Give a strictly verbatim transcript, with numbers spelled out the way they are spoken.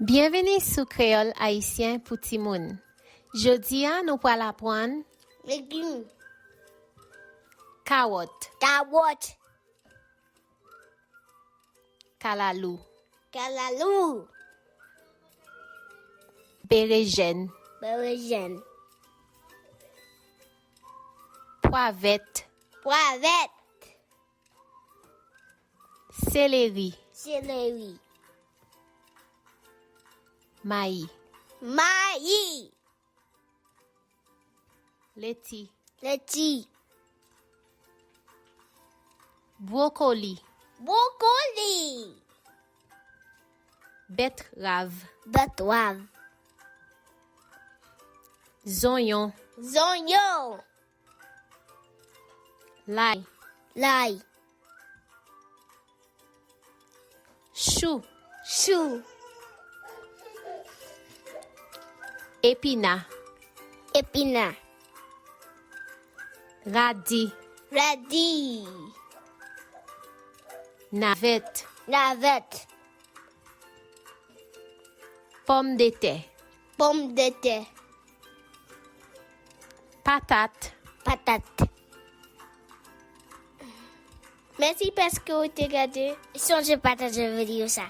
Byenvini sou Kreyòl Ayisyen pou Timoun. Jodi a, nou pral aprann legim, kawòt, kawòt, kalalou, kalalou, berejèn, berejèn, pwa vèt, pwa vèt, seleri, seleri, mayi, mayi, leti, leti, bwokoli, bwokoli, bètrav, bètrav, zonyon, zonyon, lay, lay, chou, chou, epina, epina, radi, radi, navèt, navèt, pòmdetè, pòmdetè, patat, patat. Mèsi paske w te gade. Sonje pataje videyo sa.